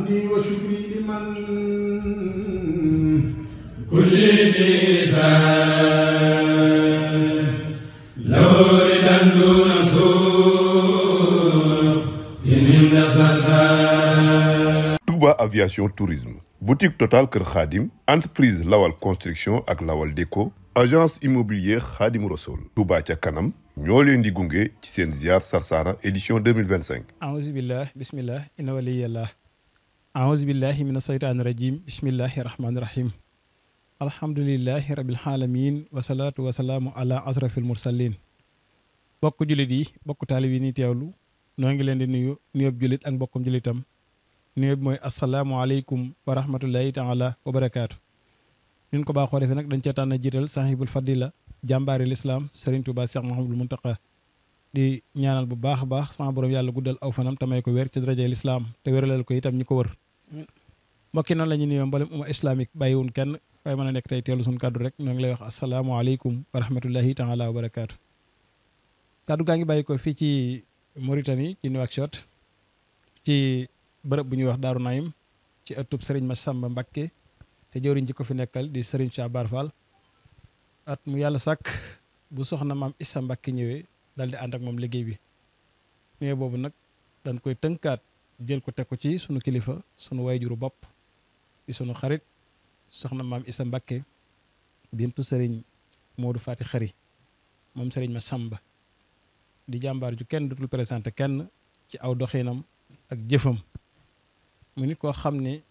حمدي وشكري لمن كل ميزان لو ردا دون سوء جنين سلسال. Touba Aviation Tourisme, boutique Total Kër Khadim, entreprise Lawal Construction ak Lawal Déco, agence immobilière Khadim Rassoul. Touba ca kanam ñoo leen di gunge ci seen ziar Sarsara édition 2025. aouzu billah bismillah inna waliyallah aouzu billahi mina saytaani rajim bismillahi rahmaani rahim alhamdulillahi rabbil alamin wasalaatu wasalaamu ala asrafil mursalin. bokk jullit yi bokk taalib yi ni teewlu noo ngi leen di nuyu nuyób jullit ak mbokkum jullitam nuyób mooy asalaamualeykum wa rahmatullahi taala wa barakaatu. ñun ko baaxoo defee nag dañ cee tànn jiital sahibul fadila jàmbaari lislaam Serigne Touba Cheikh Mouhamadul Mountakha di ñaanal bu baax a baax sama borom yàlla guddal aw fanam tamay ko wér ci darajay lislaam te wéralal ko itam ñi ko wër. mbokki noonu la ñu nuyoo mboolem umma islamique bàyyiwun kenn waaye mën a nekk tey teelu suñu kaddu rek ñoo ngi lay wax asalaamualeykum wa rahmatullahi taala wa barakaatu. kaddu gaa ngi bàyyi ko fii ci Mauritanie ci Nouakchott ci bërëb bu ñuy wax Daaru Naim ci ëttub Serigne Massamba Mbacké te jëwriñ ji ko fi nekkal di Serigne Cheikh Bara Fall. at mu yàlla sàkk bu soxna maam Issa Mbacké ñëwee daal di ànd ak moom liggéey bi ñëwee boobu nag dañ koy tënkaat jël ko teg ko ci sunu kilifa sunu wayjuru bopp di sunu xarit soxna maam Issa Mbacké bintu Serigne Modou Fati Xari moom Serigne Massamba di jàmbaar ju kenn dutul présenté kenn ci aw doxinam ak jëfam mu nit koo xam ne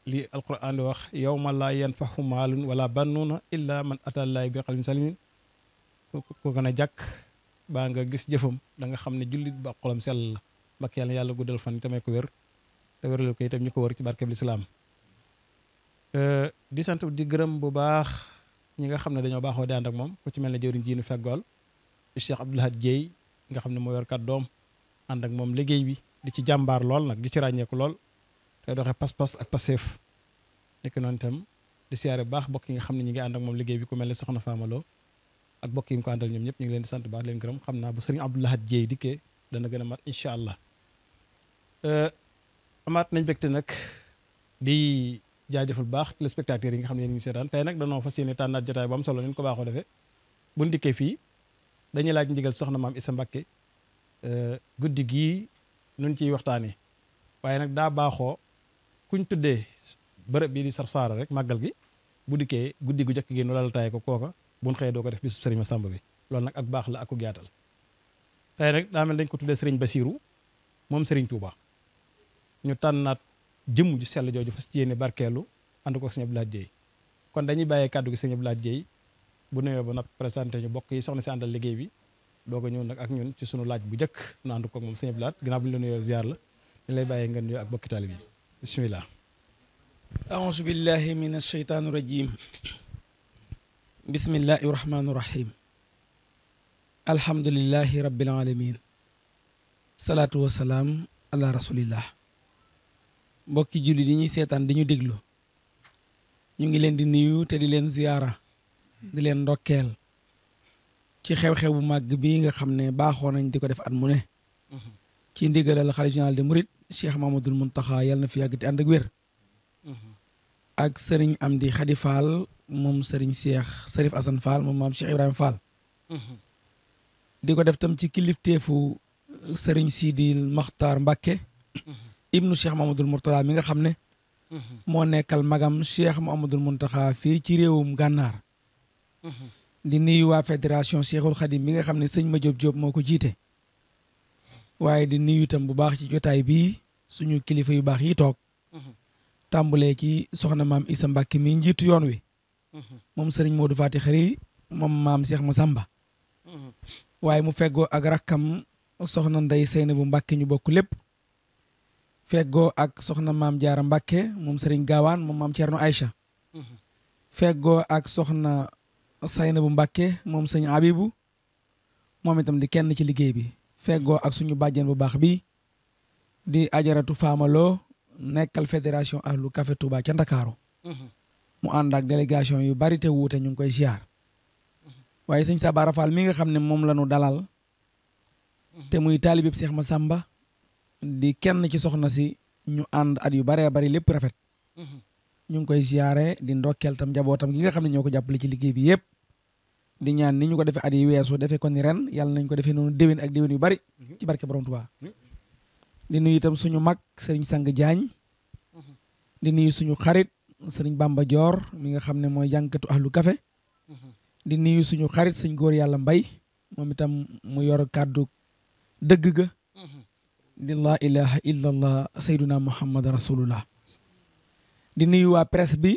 lii alquran di wax yawma laa yanfahu maalun wala bannuuna illa man atallaahi bi qalbin salimin ko gën a jàkk baa nga gis jëfam da nga xam ne jullit ba xolam sell la mbakk yàlla guddal fan tamay ko wér te wéralal ko itam ñu ko wër ci barkeb lislaam di sant di gërëm bu baax ñi nga xam ne dañoo baaxoo di ànd ak moom ku ci mel ne jëwriñ jiinu feggool di Cheikh Abdoul Ahad Dieye nga xam ne moo yor kàddoom ànd ak moom liggéey bi di ci jàmbaar lool nag di ci ràññeeku lool te doxee pas-pas ak passeef nekk noonu itam di siyaare baax bokk yi nga xam ne ñi ngi ànd ak moom liggéey bi ku mel ne soxna Famaloo ak bokk yi mu ko àndal ñoom ñëpp ñu ngi leen di sant baax leen gërëm xam naa bu sëriñ Abdoul Ahad Dieye dikkee dana gën a mat incha allah. amaat nañ bégte nag di jaajëfal baax téléspectateurs yi nga xam ne yéen ngi seetaan tey nag danoo fas yéene tànnaat jotaay bu am solo ni ko baaxoo defee buñ dikkee fii dañuy laaj ndigal soxna maam Issa Mbacké guddi gii nuñ ciy waxtaanee waaye nag daa baaxoo kuñ tuddee bërëb bii di Sarsara rek màggal gi bu dikkee guddi gu jëkk gi nu laltaay ko kooka buñ xëyee doo ko def bisu Serigne Massamba bi loolu nag ak baax la ak ku yaatal tey nag daa mel dañ ko tuddee Serigne Bassirou moom Serigne Touba ñu tànnaat jëmm ju sell jooju fas ci yéene barkeelu ànd ko Serigne Abdoul Ahad Dieye kon dañuy bàyyee kàddu gi Serigne Abdoul Ahad Dieye bu nuyoo ba nag présenté ñu bokk yi soxna si àndal liggéey bi doog a ñëw nag ak ñun ci sunu laaj bu njëkk nu ànd ko moom Serigne Abdoul Ahad ginnaaw bu ñu la nuyoo ziar la ñu lay bàyyee nga nuyoo ak bokki taalibe bi bismillah. aouzu billahi min asheytaani rajim bismillahi rahmaani rahim alhamdulillahi rabbil alamin salaatu wasalaam ala rasulillah. mbokki julli di ñuy seetaan di ñu déglu ñu ngi leen di nuyu te di leen ziyaara di leen ndokkeel ci xew-xew bu màgg bii nga xam ne baaxoo nañ di ko def at mu ne ci ndigalal xalifa général des mourides Cheikh Mamadul Muntaxa yàlla na fi yàgg te ànd ak wér ak sëriñ Amdi Xadi Fall moom sëriñ Cheikh Serif Assane Fall moom maam Cheikh Ibrahima Fall di ko def tam ci kilifteefu sëriñ Sidil Maxtaar Mbacké ibnu Cheikh Mamadul Mourtada mi nga xam ne moo nekkal magam Cheikh Mamadul Muntaxa fii ci réewum gànnaar di nuyu waa fédération Cheikhul Khadim bi nga xam ne sëñ ma Diop moo ko jiite waaye di nuyu itam bu baax ci jotaay bii suñu kilifa yu baax yi toog tàmbulee ci soxna maam Issa Mbacké mi njiitu yoon wi moom sëriñ Modou Fati Xari moom maam Cheikh Massamba waaye mu feggoo ak rakkam soxna Ndey Seynabu Mbacké ñu bokk lépp feggoo ak soxna maam Jaara Mbacké moom sëriñ Gaawaan moom maam Thierno Aïcha feggoo ak soxna Saynabu Mbacké moom sëñ Abibu moom itam di kenn ci liggéey bi feggoo ak suñu bàjjen bu baax bi di ajaratu Faamaloo nekkal fédération ahlu café Touba ca Ndakaaru mu ànd ak délégation yu bari te wuute ñu ngi koy ziar waaye sëñ Sabara Fall mi nga xam ne moom la ñu dalal te muy taalibeb Cheikh Massamba di kenn ci soxna si ñu ànd at yu baree bari lépp rafet ñu ngi koy ziyaare di ndokkeel tam njabootam gi nga xam ne ñoo ko jàppale ci liggéey bi yëpp di ñaan ni ñu ko defee at yi weesu defee ko ni ren yàlla nañ ko defee noonu déwén ak déwén yu bari ci barke borom Tuubaa di nuyu itam suñu mag sëriñ Sang Jaañ di nuyu suñu xarit sëriñ Bamba Joor mi nga xam ne mooy jànkatu ahlu café di nuyu suñu xarit sëñ góor yàlla mbay moom itam mu yor kàddu dëgg ga di laa ilaha illa allah sayduna muhammad rasulullah di nuyu waa presse bi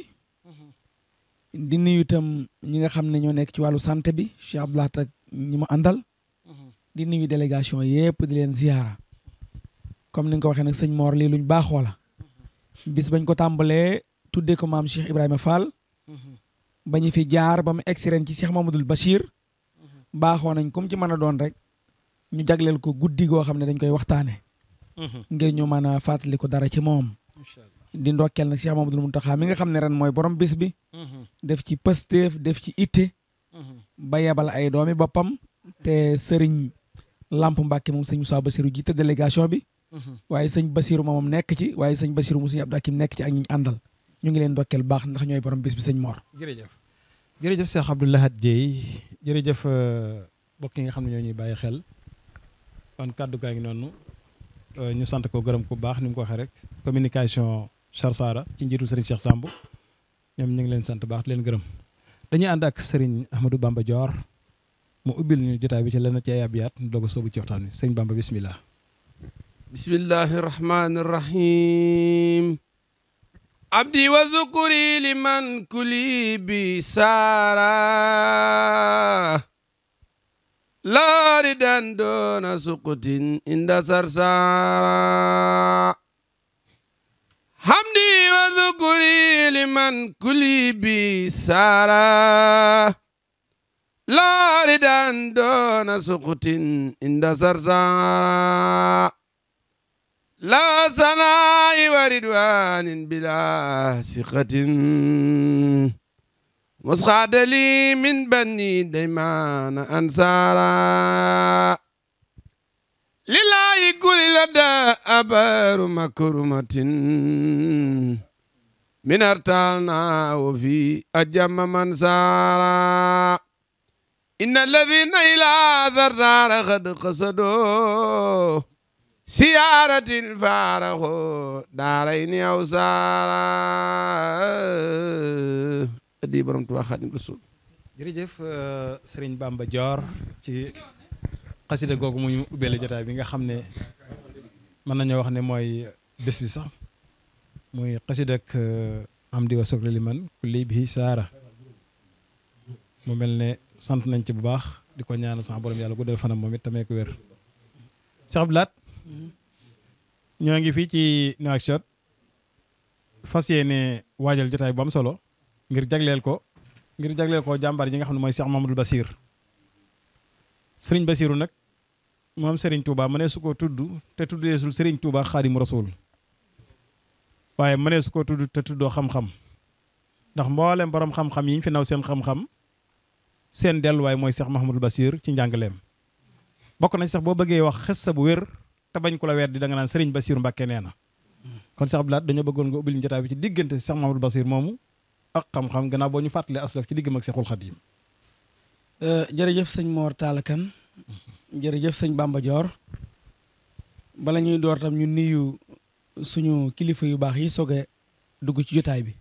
di nuyu itam ñi nga xam ne ñoo nekk ci wàllu santé bi Cheikh Abdoulaye ak ñi ma àndal di nuyu délégation yëpp di leen ziyaara comme ni nga ko waxee nag sëñ Mor lii luñ baaxoo la bis bañ ko tàmbalee tuddee ko maam Cheikh Ibrahima Fall ba ñu fi jaar ba mu egsi ren ci Cheikh Mamadou Bachir baaxoo nañ comme ci mën a doon rek ñu jagleel ko guddi goo xam ne dañ koy waxtaane ngir ñu mën a fàttali ko dara ci moom di ndokkeel nag Cheikh Mamadou Mountakha mi nga xam ne ren mooy borom bis bi def ci pësteef def ci itte ba yebal ay doomi boppam te sëriñ Lamp Mbàkke moom sëñ Moussa Bassirou jiite délégation bi waaye sëñ Bassirou moom nekk ci waaye sëñ Bassirou mu sëñ Abdou Hakim nekk ci ak ñu àndal ñu ngi leen ndokkeel baax ndax ñooy borom bis bi sëñ Mor. jërëjëf Cheikh Abdou Lahad Dieye jërëjëf mbokk yi nga xam ne ñoo ñuy bàyyi xel kon kàddu gaa ngi noonu ñu sant ko gërëm ku baax ni mu ko waxee rek communication Sarsara ci njiitul Serigne Cheikh Samb ñoom ñu ngi leen sant baax leen gërëm dañuy ànd ak Serigne Ahmadou Bamba Dior mu ubbil ñu jotaay bi ci lenn ci ay abiyaat ñu doog a soobu ci waxtaan wi Serigne Bamba bismillah. bismillahi rahmani rahim. abdi wa zukuri liman kuli bi saara laari dan doona suqutin inda sarsara hamdi wa zukuri liman kuli bi saara laari dan doona suqutin inda sarsara la sanaa'i wa ridwaanin bila siqatin musxaadali min bani daymaana ansaara lillahi kulli lada abaru makrumatin min artalna wa fi ajamma man saara inna alladhina ila dharrara qad qasado siyaaratin faaraxo daarayni aw saara addi borom Tuubaa Xaadimu Rasuul. jërëjëf Serigne Bamba Dior ci xasida googu mu ñu ubbeele jotaay bi nga xam ne mën nañoo wax ne mooy bés bi sax muy xasida ak amdi wa sukri liman kulli bihi saara mu mel ne sant nañ ci bu baax di ko ñaanal sax borom yàlla guddal fanam moom it tamee ko wér. Cheikh Abdou Lahad ñoo ngi fii ci Nouakchott fas yéene waajal jotaay bu am solo ngir jagleel ko jàmbaar ji nga xam ne mooy Cheikh Mamadou Bassir Serigne Bassirou nag moom Serigne Touba mënee su ko tudd te tuddeesul Serigne Touba Xaadimu Rasuul waaye mënee su ko tudd te tuddoo xam-xam ndax mboolem borom xam-xam yi ñu fi naw seen xam-xam seen delluwaay mooy Cheikh Mamadou Bassir ci njàngaleem bokk nañ sax boo bëggee wax xissa bu wér te bañ ko la weddi da nga naan Serigne Bassirou Mbacké nee na kon Cheikh Abdou Lahad dañoo bëggoon nga ubbil jotaay bi ci diggante Cheikh Mamadou Bassir moomu ak xam-xam gannaaw boo ñu fàttalee aslaf ci diggam ak Cheikhul Khadim. jërëjëf sëñ Mor Talla Kane jërëjëf sëñ Bamba Dior bala ñuy door tam ñu nuyu suñu kilifa yu baax yi soog a dugg ci jotaay bi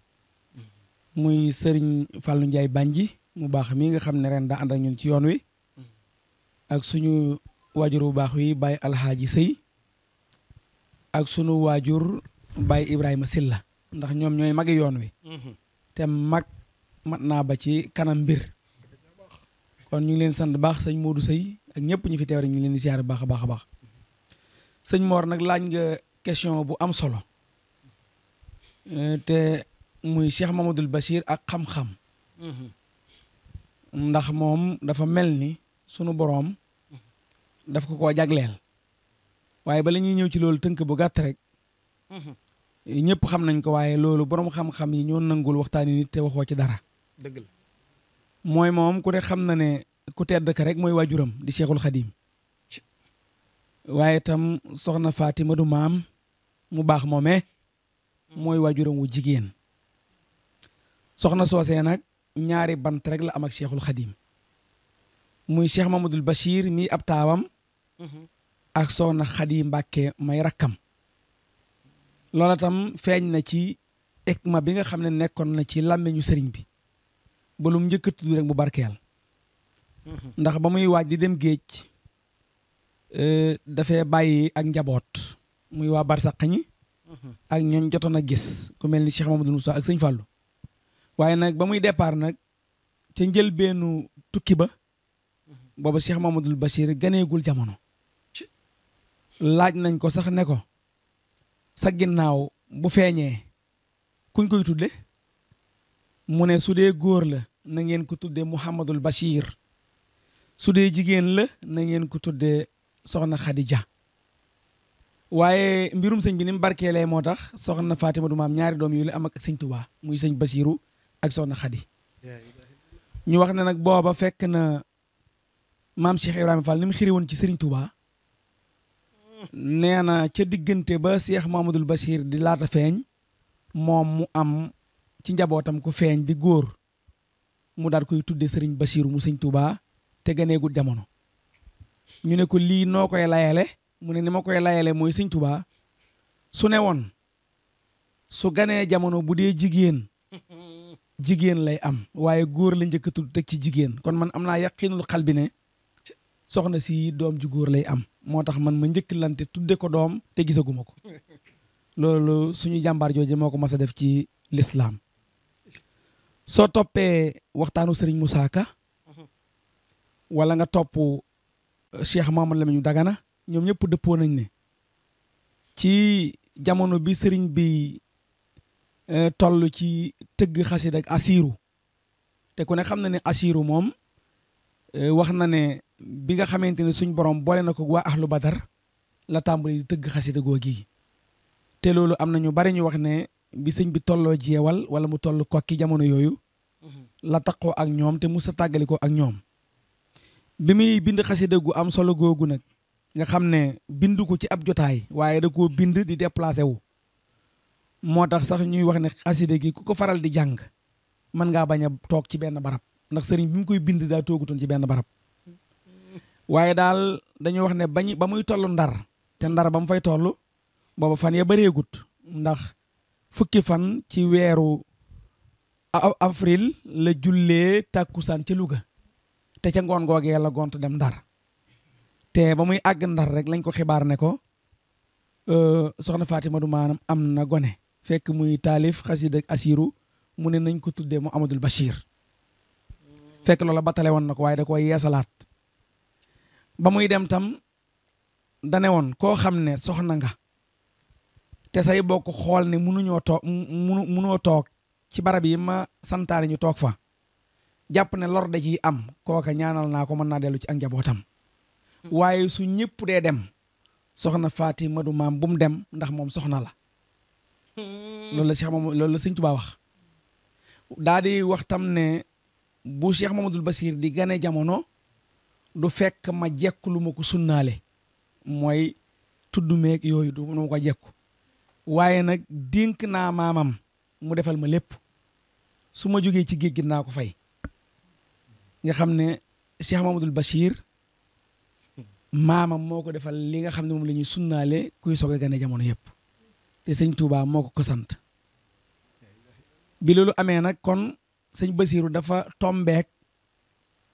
muy Serigne Fallou Ndiaye Banji mu baax mii nga xam ne ren daa ànd ak ñun ci yoon wi ak suñu waajur bu baax wi Baye Alhaaji Sëy ak sunu waajur Baye Ibrahima Silla ndax ñoom ñooy magi yoon wi te mag mat naa ba ci kanam mbir kon ñu ngi leen sant baax sëñ Modou Sëy ak ñëpp ñu fi teew rek ñu ngi leen di ziar baax a baax a baax sëñ Mor nag laaj nga question bu am solo te muy Cheikh Mamadou Bassir ak xam-xam ndax moom dafa mel ni sunu boroom daf ko koo jagleel waaye bala ñuy ñëw ci loolu tënk bu gàtt rek ñëpp xam nañ ko waaye loolu boroom xam-xam yi ñoo nangul waxtaani nit te waxoo ci dara dëgg la mooy moom ku ne xam na ne ku tedd ka rek mooy waajuram di Cheikhul Khadim waaye itam soxna Fatima du maam mu baax moomee mooy waajuram wu jigéen soxna soosee nag ñaari bant rek la am ak Cheikhul Khadim muy Cheikh Mamadul Bachir mi ab taawam ak soxna Khady Mbàkke may rakkam loola tam feeñ na ci ikma bi nga xam ne nekkoon na ci làmmeñu sëriñ bi ba lu mu njëkk a tudd rek mu barkeel ndax ba muy waaj di dem géej dafay bàyyi ak njaboot muy waa barsàq ñi ak ñooñ jotoon a gis ku mel ni Cheikh Mamadou Moussa ak sëñ Fallou waaye nag ba muy départ nag ca njëlbeenu tukki ba booba Cheikh Mamadou Bachir ganeegul jamono laaj nañ ko sax ne ko sa ginnaaw bu feeñee kuñ koy tudde mu ne su dee góor la na ngeen ko tudde Mouhamadul Bachir su dee jigéen la na ngeen ko tudde soxna Khadija waaye mbirum sëñ bi ni mu barkeelee moo tax soxna Fatima du maam ñaari doom yu la am ak sëñ Touba muy sëñ Bachiru ak soxna Khady ñu wax ne nag booba fekk na maam Cheikh Ibrahima Fall ni mu xiri woon ci sëriñ Touba nee na ca diggante ba Cheikh Mamadul Bachir di laata feeñ moom mu am ci njabootam ku feeñ di góor mu daal koy tudde sëriñ Bachiru mu sëñ Touba te ganeegul jamono ñu ne ko lii noo koy layale mu ne ni ma koy layale mooy sëñ Touba su ne woon su ganee jamono bu dee jigéen jigéen lay am waaye góor la njëkk a tudd teg ci jigéen kon man am naa yaqinul xal bi ne soxna si doom ju góor lay am moo tax man ma njëkkalante tudde ko doom te gisaguma ko loolu suñu jàmbaar jooju moo ko mas a def ci lislaam soo toppee waxtaanu sëriñ Moussa Ka wala nga topp Cheikh Mamadou Lamine Dagana ñoom ñëpp dëppoo nañ ne ci jamono bi sëriñ bi toll ci tëgg xasida ak asiiru te ku ne xam na ne asiiru moom wax na ne bi nga xamante ne suñ borom boole na ko waa ahlu badar la tàmbali di tëgg xasida googi te loolu am na ñu bari ñu wax ne bi sëñ bi tolloo jeewal wala mu toll kokki jamono yooyu la taqoo ak ñoom te musa tàggali ko ak ñoom bi muy bind xasida gu am solo googu nag nga xam ne bind ko ci ab jotaay waaye da koo bind di déplacé wu moo tax sax ñuy wax ne xasida gi ku ko faral di jàng mën ngaa bañ a toog ci benn barab ndax sëriñ bi mu koy bind daa toogutoon ci benn barab waaye daal dañuy wax ne ba muy toll ndar te ndar ba mu fay toll booba fan ya bareegut ndax fukki fan ci weeru avril la jullee tàkkusaan ca Louga te ca ngoon googee la gont dem ndar te ba muy àgg ndar rek lañ ko xibaar ne ko soxna Fatima du maanaam am na gone fekk muy taalif xasida ak asiru mu ne nañ ko tuddee mu Amadul Bachir fekk loola batale woon na ko waaye da koy yeesalaat ba muy dem tam dane woon koo xam ne soxna nga te say bokk xool ne munoo toog ci barab yi ma santaane ñu toog fa jàpp ne lor da ciy am kooka ñaanal naa ko mën naa dellu ci ak njabootam waaye su ñëpp dee dem soxna Fatima du maam bu mu dem ndax moom soxna la loolu la Cheikh Mamadou loolu la sëñ Tuubaa wax daa di wax tam ne bu Cheikh Mamadul Bachir di gane jamono du fekk ma jekku lu ma ko sunnaale mooy tudd meeg yooyu du ma ko jekku waaye nag dénk naa maamam mu defal ma lépp su ma jógee ci géej gi naa ko fay nga xam ne Cheikh Mamadul Bachir maamam moo ko defal li nga xam ne moom la ñuy sunnaale kuy soog a gane jamono yëpp te sëñ Touba moo ko sant bi loolu amee nag kon sëñ Basiiru dafa tombeek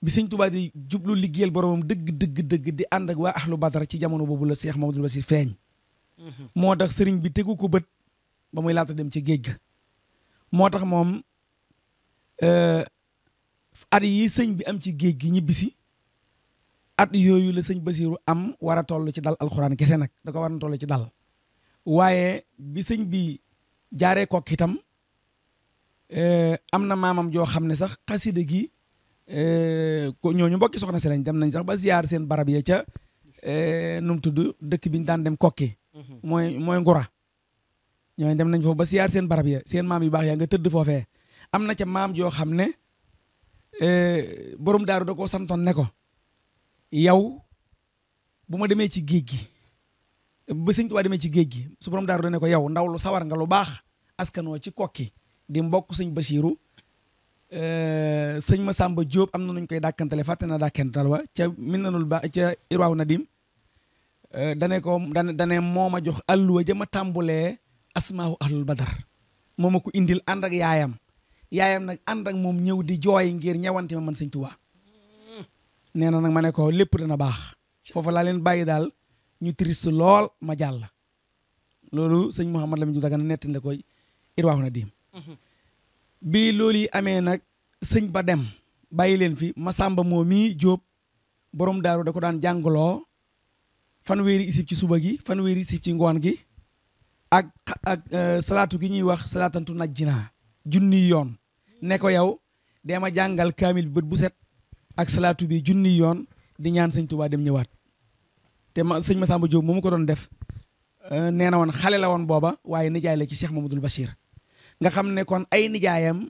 bi sëñ Touba di jublu liggéeyal boromam dëgg di ànd ak waa ahlu badar ci jamono boobu la Cheikh Mamadou Bachir feeñ moo tax sëriñ bi tegu ko bët ba muy laata dem ci géej ga moo tax moom at yi sëñ bi am ci géej gi ñibbisi at yooyu la sëñ Basiiru am war a toll ci dal alxuraan kese nag da ko war a toll ci dal waaye bi sëñ bi jaaree kokk itam am na maamam joo xam ne sax xasida gi ko ñooñu mbokki soxna si lañ dem nañ sax ba ziyaar seen barab ya ca nu mu tudd dëkk bi ñu daan dem kokki mooy ngura ñooñu dem nañ foofu ba ziyaar seen barab ya seen maam yu baax yaa nga tëdd foofee am na ca maam joo xam ne borom daaru da koo santoon ne ko yow bu ma demee ci géej gi ba sëñ Tuubaa demee ci géej gi su borom daaru dane ko yow ndaw lu sawar nga lu baax askanoo ci kokki di mbokk sëñ Basiiru sëñ Masamba Jóob am na nuñ koy dàkkantale fàtte na dàkkantal wa ca Minanul Ba ca Irwaaw Nadim dane ko dane moo ma jox alluwa ja ma tàmbulee asmaahu ahlul badar moo ma ko indil ànd ak yaayam nag ànd ak moom ñëw di jooy ngir ñawante ma man sëñ Tuubaa nee na nag ma ne ko lépp dana baax foofu laa leen bàyyi daal ñu triste lool ma jàll loolu sëñ Mouhamad Lamine Dagana netti na ko Irwaaw Nadim bi loolu yi amee nag sëñ ba dem bàyyi leen fi Masamba moo mii Jóob borom daaru da ko daan jàngaloo fanweeri isib ci suba gi fanweeri isib ci ngoon gi ak salaatu gi ñuy wax salaatantu najjinaa junniy yoon ne ko yow dee ma jàngal kaamil bi bët bu set ak salaatu bi junniy yoon di ñaan sëñ Tuubaa dem ñëwaat te sëñ Masamba Jóob moomu ko doon def nee na woon xale la woon booba waaye nijaay la ci Cheikh Mamadou Bachir nga xam ne kon ay nijaayam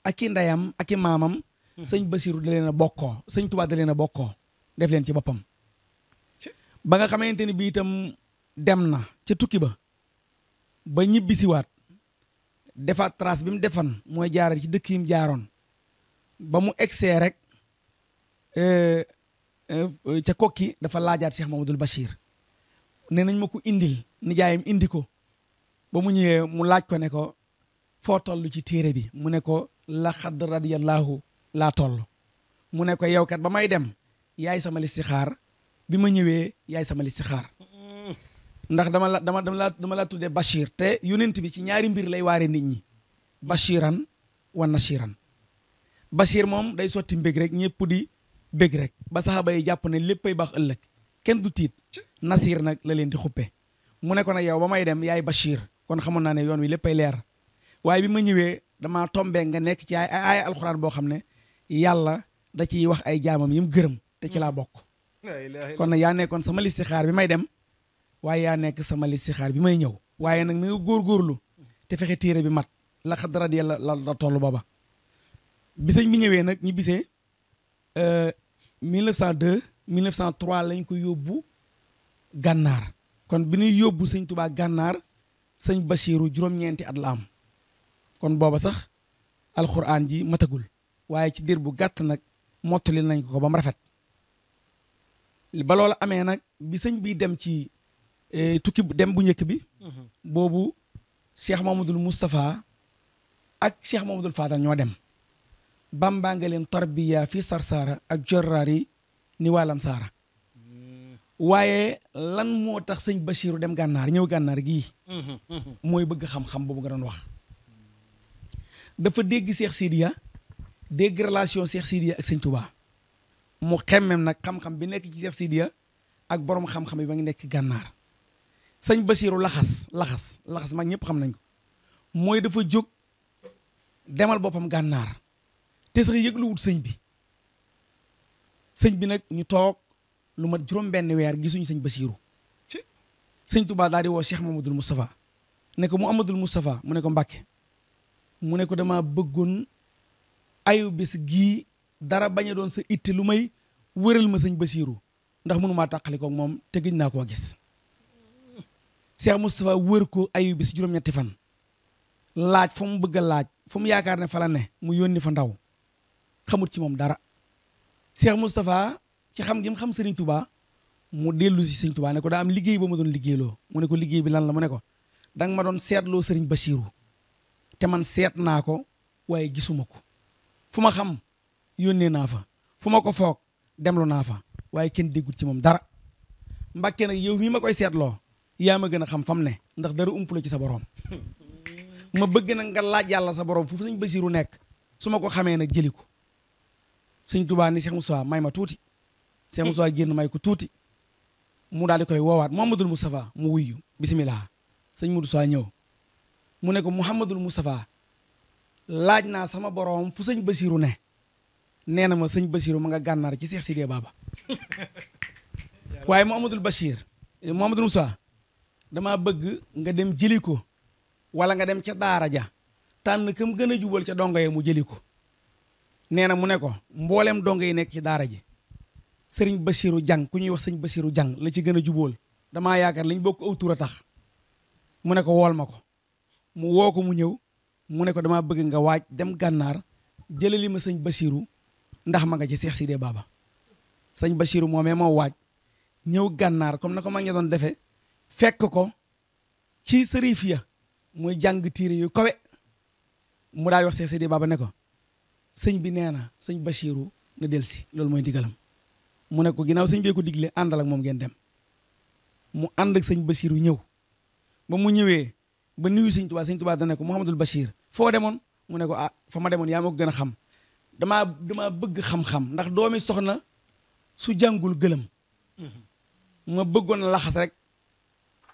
ak i ndeyam ak i maamam sëñ Basiiru da leen a bokkoo sëñ Tuubaa da leen a bokkoo def leen ci boppam ba nga xamante ni bi itam dem na ca tukki ba ñibbisiwaat defaat trace bi mu defan mooy jaare ci dëkk yi mu jaaroon ba mu egsee rek ca kokki dafa laajaat Cheikh Mamadou Bachir ne nañ ma ko indil nijaayam indi ko ba mu ñëwee mu laaj ko ne ko foo toll ci téere bi mu ne ko la xadd radiyallahu laa toll mu ne ko yow kat ba may dem yaay sama listixaar bi ma ñëwee yaay sama listixaar ndax dama la tuddee Bachir te yonent bi ci ñaari mbir lay waare nit ñi Bachiran wa Nashiran Bachir moom day sotti mbég rek ñëpp di bég rek ba saxaaba yi jàpp ne léppay baax ëllëg kenn du tiit Nasir nag la leen di xuppe mu ne ko nag yow ba may dem yaay Bachir kon xamoon naa ne yoon wi léppay leer waaye bi ma ñëwee damaa tombee nga nekk ci ay alxuraan boo xam ne yàlla da ciy wax ay jaamam yi mu gërëm te ci laa bokk kon nag yaa nekkoon sama listixaar bi may dem waaye yaa nekk sama listixaar bi may ñëw waaye nag na nga góorgóorlu te fexe téere bi mat la xadd radiyallahu la toll booba bisañ bi ñëwee nag ñu bisee 1902 1903 lañ ko yóbbu gànnaar kon bi ñuy yóbbu sëñ Tuubaa gànnaar sëñ Basiiru juróom-ñeenti at la am kon booba sax alxuraan ji matagul waaye ci diir bu gàtt nag mottali nañ ko ba mu rafet ba loolu amee nag bi sëñ bi dem ci tukki dem bu njëkk bi boobu Cheikh Mamadou Moustapha ak Cheikh Mamadou Fadal ñoo dem Bamba nga leen tarbiya fii Sarsara ak jorraari ni waalam saara waaye lan moo tax sëñ Basiiru dem gànnaar ñëw gànnaar gii mooy bëgg xam-xam boobu nga doon wax dafa dégg Cheikh Sidiya dégg relation Cheikh Sidiya ak sëñ Touba mu xemmem nag xam-xam bi nekk ci Cheikh Sidiya ak borom xam-xam yi ba ngi nekk gànnaar sëñ Basiiru laxas mag ñëpp xam nañ ko mooy dafa jóg demal boppam gànnaar te sax yëgluwut sëñ bi nag ñu toog lu mat juróom-benn weer gisuñu sëñ Basiiru sëñ Touba daal di woo Cheikh Mamadou Moustapha ne ko Mouhamadoul Moustapha mu ne ko Mbàkke mu ne ko dama bëggoon ayu bis gii dara bañ a doon sa itte lu may wëral ma sëñ Basiiru ndax mënumaa tàqali ko moom te gëj naa koo gis Cheikh Moustapha wër ko ayu bis juróom-ñetti fan laaj fa mu bëgg a laaj fa mu yaakaar ne fa la ne mu yónni fa ndaw xamut ci moom dara Cheikh Moustapha ci xam gi mu xam Serigne Touba mu dellu si Serigne Touba ne ko daa am liggéey ba ma doon liggéeyloo mu ne ko liggéey bi lan la mu ne ko danga ma doon seetloo Serigne Basiiru te man seet naa ko waaye gisuma ko fu ma xam yónnee naa fa fu ma ko foog demlu naa fa waaye kenn déggut ci moom dara Mbàkke nag yow mii ma koy seetloo yaa ma gën a xam fam ne ndax dara umpula ci sa borom ma bëgg nag nga laaj yàlla sa borom fu sëñ Basiiru nekk su ma ko xamee nag jëli ko sëñ Tuubaa ni Cheikh Moustapha may ma tuuti Cheikh Moustapha génn may ko tuuti mu daal di koy woowaat Mouhamadoul Moustapha mu wuyu bisimilah sëñ Moustapha ñëw mu ne ko Mouhamadoul Moustapha laaj naa sama borom fu sëñ Basiiru ne nee na ma sëñ Basiiru ma nga gànnaar ci Cheikh Sidiya Baba waaye Mouhamadoul Moustapha dama bëgg nga dem jëli ko wala nga dem ca daara ja tànn kam gën a jubal ca dongo yi mu jëli ko nee na mu ne ko mboolem dongo yi nekk ci daara ji sëriñ Basiiru Jang ku ñuy wax sëñ Basiiru Jang la ci gën a jubóol damaa yaakaar liñ bokk aw tur a tax mu ne ko wool ma ko mu woo ko mu ñëw mu ne ko damaa bëgg nga waaj dem gànnaar jëlali ma sëñ Basiiru ndax ma nga ci Seex Sidé Baba sëñ Basiiru moomee moo waaj ñëw gànnaar comme na ko mag ña doon defee fekk ko ci sërif ya muy jàng tiire yu kawe mu daal di wax Seex Sidé Baba ne ko sëñ bi nee na sëñ Basiiru na del si loolu mooy digalam mu ne ko ginnaaw sëñ bee ko digle àndal ak moom ngeen dem mu ànd ak sëñ Basiiru ñëw ba mu ñëwee ba nuyu sëñ Tuubaa dana ko Mouhamadul Bachir foo demoon mu ne ko ah fa ma demoon yaa ma ko gën a xam damaa bëgg xam-xam ndax doomi soxna su jàngul gëlëm ma bëggoon laxas rek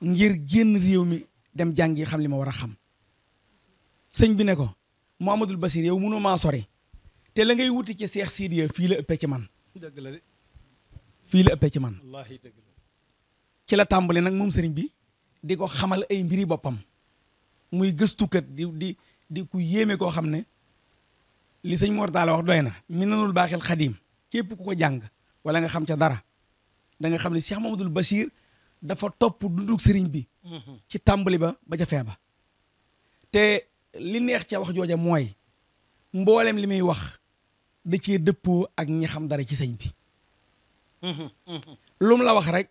ngir génn réew mi dem jàngi xam li ma war a xam sëñ bi ne ko Mouhamadul Bachir yow mënoo maa sori te la ngay wuti ci Seex Sidiya fii la ëppee ci man dëgg la de fii la ëppee ci man wallaahi dëgg la ci la tàmbali nag moom sëriñ bi di ko xamal ay mbiri boppam muy gëstukat di ku yéeme koo xam ne li sëñ Mor Talla wax doy na Minanul Baaxil Xadiim képp ku ko jàng wala nga xam ca dara da nga xam ne Cheikh Mamadul Bachir dafa topp dundug sëriñ bi ci tàmbali ba ca fee ba te li neex ca wax jooja mooy mboolem li muy wax da cee dëppoo ak ñi xam dara ci sëñ bi lu mu la wax rek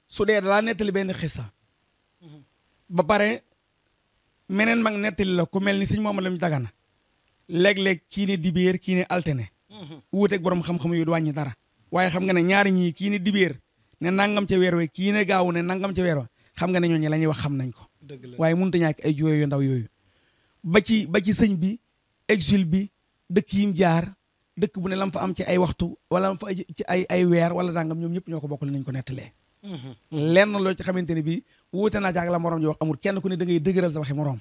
su dee dalaa nettali benn xissa ba pare meneen mag nettali la ku mel ni sëñ Moomad Lamin Dagana léeg-léeg kii ne dibéer kii ne altine wuuteeg borom xam-xam yu du wàññi dara waaye xam nga ne ñaari ñii kii ne dibéer ne nangam ca weer we kii ne gaaw ne nangam ca weer wa xam nga ne ñooñu la ñuy wax xam nañ ko waaye mënut a ñàkk ay jooyo yu ndaw yooyu ba ci sëñ bi exil bi dëkk yim jaar dëkk bu ne lam fa am ci ay waxtu wala lam fa ci ay weer wala nangam ñoom ñëpp ñoo ko bokkul nañ ko nettalee lenn loo ci xamante ne bii wuute naa ci ak la morom ji wax amul kenn ku ne da ngay dëgëral sa waxi morom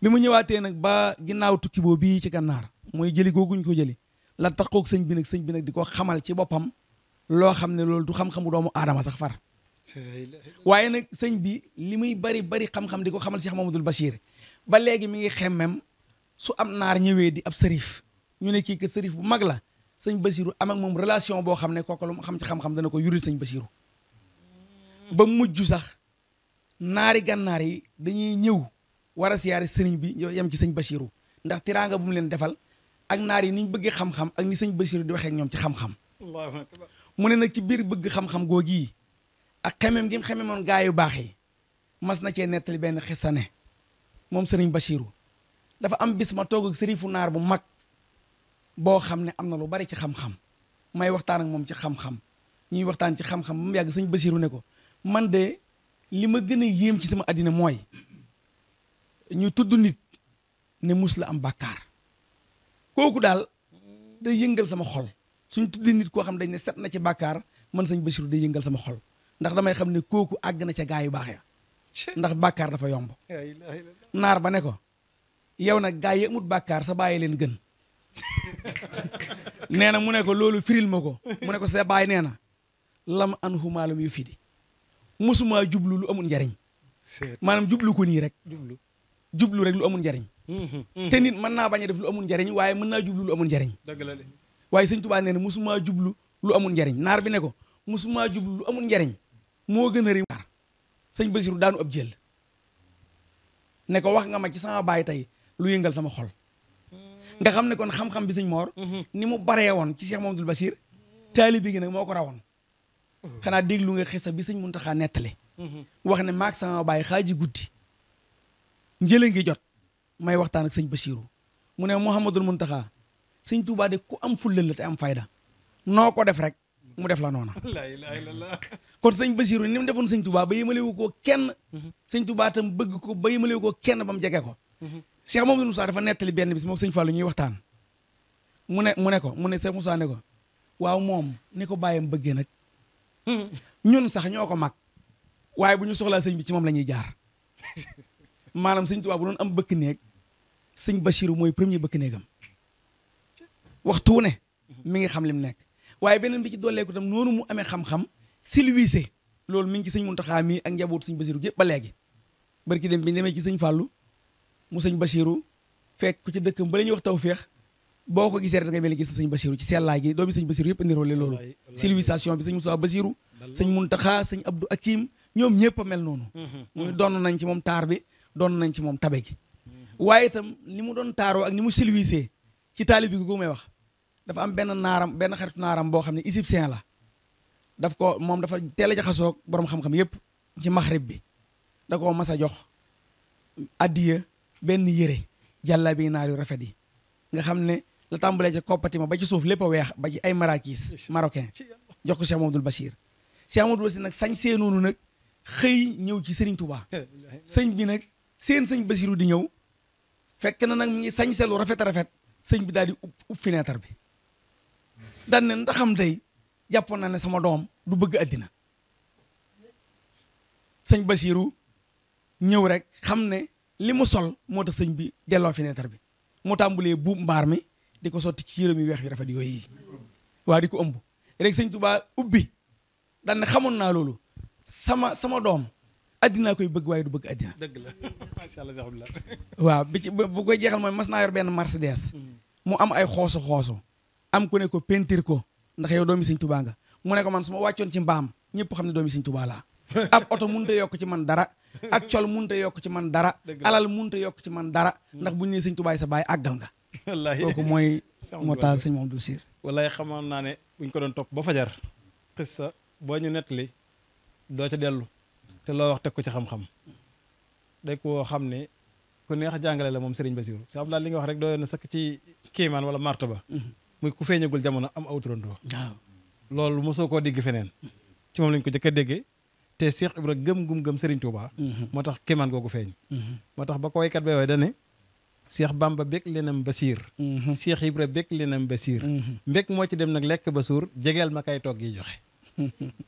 bi mu ñëwaatee nag ba ginnaaw tukki boo bii ci gànnaar mooy jëli googuñ ko jëli la taxoog sëñ bi nag di ko xamal ci boppam loo xam ne loolu du xam-xamu doomu aadama sax far waaye nag sëñ bi li muy bari xam-xam di ko xamal Cheikh Mamadul Bachir ba léegi mi ngi xemmem su am naar ñëwee di ab sërif ñu ne kii que sërif bu mag la sëñ Basiru am ak moom relation boo xam ne kooku lu mu xam ci xam-xam dana ko yuril sëñ Basiru ba mujj sax naari gànnaar yi dañuy ñëw war a siyaare sëriñ bi yem ci sëñ Basiru ndax tiraanga bu mu leen defal ak naar yi niñ bëggee xam-xam ak ni sëñ Basiru di waxee ak ñoom ci xam-xam mu ne nag ci biir bëgg xam-xam googi ak xemem gi mu xememoon gaa yu baax yi mas na cee nettali benn xissa ne moom sëriñ Basiru dafa am bis ma toog ak sërifu naar bu mag boo xam ne am na lu bari ci xam-xam may waxtaan ak moom ci xam-xam ñuy waxtaan ci xam-xam ba mu yàgg sëñ Basiru ne ko man de li ma gën a yéem ci sama àddina mooy ñu tudd nit ne mus la am bàkkaar kooku daal day yëngal sama xol suñ tudd nit koo xam dañ ne set na ci bàkkaar man sëñ Basiru day yëngal sama xol ndax damay xam ne kooku àgg na ca gaa yu baax ya ndax bàkkaar dafa yomb naar ba ne ko yow nag gaa yi amut bàkkaar sa bàyyi leen gën nee na mu ne ko loolu firil ma ko mu ne ko sa bàyyi nee na lam an humaalum yu fidi musumaa jublu lu amul njariñ maanaam jublu ko nii rek jublu rek lu amul njariñ te nit mën naa bañ a def lu amul njariñ waaye mën naa jublu lu amul njariñ waaye sëñ Tuubaa nee na musumaa jublu lu amul njariñ naar bi ne ko musumaa jublu lu amul njariñ moo gën a réew sëñ Basiru daanu ab jël ne ko wax nga ma ci sama baay tey lu yëngal sama xol nga xam ne kon xam-xam bi sëñ Moor ni mu baree woon ci Cheikh Mamadul Bachir taalibe gi nag moo ko rawoon xanaa déglu nga xisa bi sëñ Muntaxa nettale wax ne maag sama baay xaaji guddi njële ngi jot may waxtaan ak sëñ Bachiru mu ne Mouhamadul Muntaxa sëñ Tuubaa de ku am fulla la te am fayda noo ko def rek mu def la noona la ilaha illallah kon sëñ Bachiru ni mu defoon sëñ Tuubaa ba yëmalewu ko kenn sëñ Tuubaa tam bëgg ko ba yëmalewu ko kenn ba mu jege ko Cheikh Mamadou Moussa dafa nettali benn bis moom sëñ Fallou ñuy waxtaan mu ne Cheikh Moussa ne ko waaw moom ni ko bàyyam bëggee nag ñun sax ñoo ko mag waaye bu ñu soxlaa sëñ bi ci moom la ñuy jaar maanaam sëñ Tuubaa bu doon am bëkk néeg sëñ Bachiru mooy premier bëkk néegam waxtu ne mi ngi xam lim nekk waaye beneen bi ci dooleeku tam noonu mu amee xam-xam silwiise loolu mi ngi ci sëñ Muntaxa mii ak njabootu sëñ Bachiru yëpp ba léegi barki dem bi demee ci sëñ Fallou mu sëñ Bachiru fekk ku ci dëkkam ba la ñuy wax Tawfeex boo ko gisee rek da ngay mel ni gis sëñ Bachiru ci sellaay gi doomi sëñ Bachiru yëpp indiroole loolu civilisation bi sëñ Moussa Bachiru sëñ Muntaxa sëñ Abdou Akim ñoom ñëpp a mel noonu. muy doon nañ ci moom taar bi doon nañ ci moom tabe gi. waaye itam ni mu doon taaroo ak ni mu silwisee ci taalib bi gu may wax dafa am benn xaritu naaram boo xam ne égyptien la. moom dafa teel a jaxasoo borom xam-xam yëpp ci maxrib bi da koo mas a jox addiya benn yére jàlla bi naar yu rafet yi nga xam ne la tàmbalee ca koppati ma ba ci suuf lépp a weex ba ci ay marakis marocain jox ko Cheikh Mamadou Bachir. Cheikh Mamadou Bachir nag sañ seenoonu nag xëy ñëw ci Serigne Touba sëñ bi nag sëñ Bachiru di ñëw fekk na nag mu ngi sañ selu rafet a rafet sëñ bi daal di ub fenêtre bi daan ne ndaxam tey jàppoon naa ne sama doom du bëgg àddina sëñ Bachiru ñëw rek xam ne li mu sol moo tax sëñ bi delloo fenêtre bi mu tàmbulee buub mbaar mi di ko sotti ci yërëm yi weex yu rafet yooyu yi waa di ko ëmb rek sëñ Touba ubbi daan ne xamoon naa loolu sama doom addinaa koy bëgg waaye du bëgg addina. dëgg la macha allah. waaw bi ci bu koy jeexal mooy mas naa yor benn Mercedes mu am ay xoosu am ku ne ko peinture ko ndax yow doomi sëñ Touba nga mu ne ko man su ma wàccoon ci mbaam ñëpp xam ne doomi sëñ Touba laa ab oto mënut a yokk ci man dara ak col mënut a yokk ci man dara alal mënut a yokk ci man dara ndax buñu nee sëñ Touba sa baay àggal nga. wallaahi kooku mooy moo taal sëñ Mamadou Bachir. wallaahi xamoon naa ne buñ ko doon topp ba fajar xissa boo ñu nettali doo ca dellu te loo wax teg ko ci xam-xam day koo xam ne ku neex jàngale la moom Serigne Bassirou sa Abdoulaye li nga wax rek doo na sakk ci kiimaan wala martaba muy ku feeñagul jamono am aw turandoo. waaw loolu mosoo koo dégg feneen ci moom lañ ko jëkk a déggee te Cheikh Ibra gëm Serigne Touba. moo tax kiimaan googu feeñ. moo tax ba ko waykat bay way da ne Cheikh Bamba bég lenam Bassir. Cheikh Ibra bég lenam Bassir. mbég moo ci dem nag lekk ba suur jegeel ma kay togg yi joxe.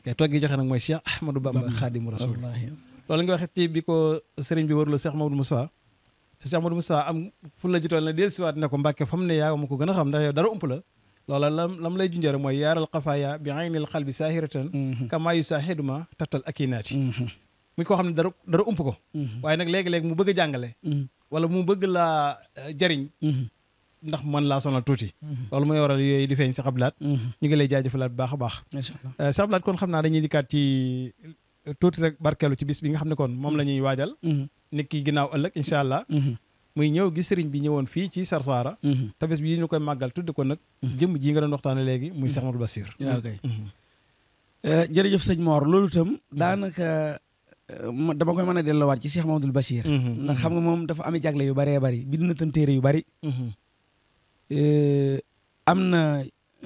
kay togg yi joxe nag mooy Cheikh Ahmadou Bamba Khadimu Rasul. loolu nga waxee ci bi ko Serigne bi warloo Cheikh Mamadou Moustapha te Cheikh Mamadou Moustapha am fu la jutool ne del siwaat ne ko Mbàkke fa mu ne yaa ma ko gën a xam ndax yow dara ump la loola lam lay junjee mooy yaaral xafaaya bi aynil xalbi saahiratan kama yu saahiduma tattal akinaati muy koo xam ne dara ump ko waaye nag léegi-léegi mu bëgg a jàngale wala mu bëgg laa jariñ ndax man laa sonal tuuti loolu mooy waral yooyu di feeñ Cheikh Abdou Lahad ñu ngi lay jaajëfalaat bu baax a baax Cheikh Abdou Lahad kon xam naa dañuy dikkaat ci tuuti rek barkeelu ci bis bi nga xam ne kon moom la ñuy waajal nit ki ginnaaw ëllëg incha allah muy ñëw gi sëriñ bi ñëwoon fii ci Sarsara te bés bi ñu koy màggal tudde ko nag jëm ji nga doon waxtaane léegi muy Cheikh Mamadou Bachir. waaw kay jërëjëf sëñ Mor loolu itam daanaka dama koy mën a delloowaat ci Cheikh Mamadou Bachir ndax xam nga moom dafa ami jagle yu bëree bëri bind na tam téere yu bëri am na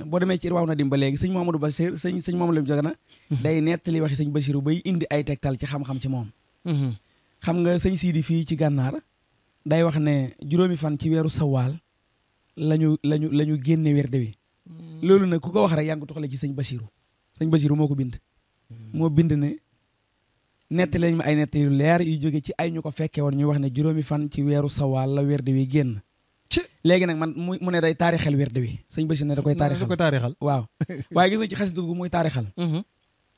boo demee ci waaw na dim ba léegi sëñ Mamadou Bachir sëñ moom la mu jóge na day nettali waxi sëñ Bachiru bay indi ay tegtal ci xam-xam ci moom xam nga sëñ Sidi fii ci gànnaar day wax ne juróomi fan ci weeru sawaal lañu génne werde wi loolu nag ku ko wax rek yaa ngi ko toxalee ci sëñ Bachiru moo ko bind moo bind ne nettali lañ ma ay nettali yu leer yu jóge ci ay ñu ko fekkee woon ñuy wax ne juróomi fan ci weeru sawaal la werde wi génn léegi nag man mu ne day taarixal werde wi sëñ Bachiru ne da koy taarixal waaw waaye gis nga ci xasida gu muy taarixal